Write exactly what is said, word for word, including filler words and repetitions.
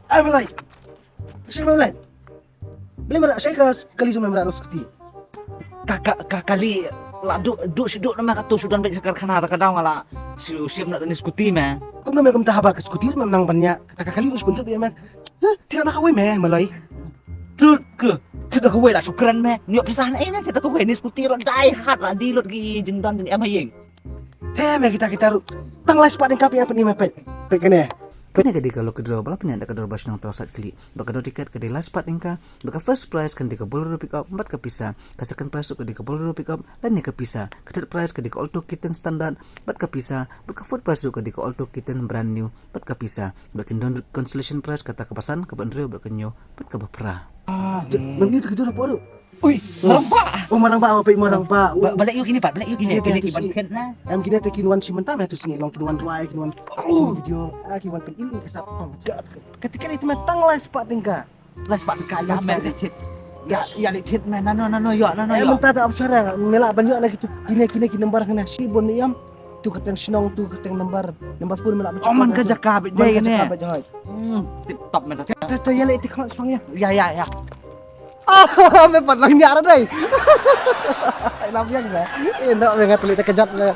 Ai, Malai. Sing Malai. Beli mara, saya ka kali sama mara skuti. Ka ka ka kali la du du si du nama ka tu sudan be sakar khana ta ka dang la. Si sim na ni skuti me. Kum na me kum ta haba ka skuti me nang banya. Ta ka kali us bentuk be me. Hah, tidak nak kawin me, Malai. Tut ke, tut ke kawin la sukran me. Nyok pisah na eh me, tut ke kawin ni skuti ro dai hat la di lut ki jingdan ni ama yeng. Te me kita kita ru. Tang lai spot ding kapi apa ni me pet. Pet kene. Kane ka dei ka lucky draw ba la pynïaid da ka dorbar shnong Tawsait Khlieh. Ba ka dor tiket ka dei lai spot ding ka. Ba ka first prize kan dei ka Bolero pickup bad ka pisa. Ka second prize ruh ka dei ka Bolero pickup lane ka pisa. Ka third prize ka dei ka Alto K ten standard bad ka pisa. Bad ka fourth prize ruh ka dei ka Alto K ten brand new bad ka pisa. Bad kin don consolation prize kata kaba san, kaba hynriew bad ka hynñiew bad kaba phra. Ah, Te, eh. Mem ni tu kita dah baru. Ui, marang ba. Oh, marang ba, oh, pei marang ba. Ba, balak yu kini pat, balak yu kini. Kini, kini kini, kiban tu phet na. Em kini te kin wan si mentah me tu sini long kin wan ruai kin wan. Oh, video, ah, kin wan pen ilu kesap. Ka, ketika itu me tang lai spot ding ka. Lai spot ding ka, ya me. Ya, ya li thit me, nano nano ya, nano ya. Em mentah ta opsara, me la ban ya na kitu kini kini kin number kena si bon ni am. Tu kateng shnong tu kateng number, number phone me la. Oh, man ka jaka bit dei ne. Jaka bit hoi. Hmm, tip top me ta. Tu tu ya li tik khmat spang ya. Ya ya ya. Ah, me pat lang nyar dai. Lam yang ba. Eh, nak me ngat pelit kejat me.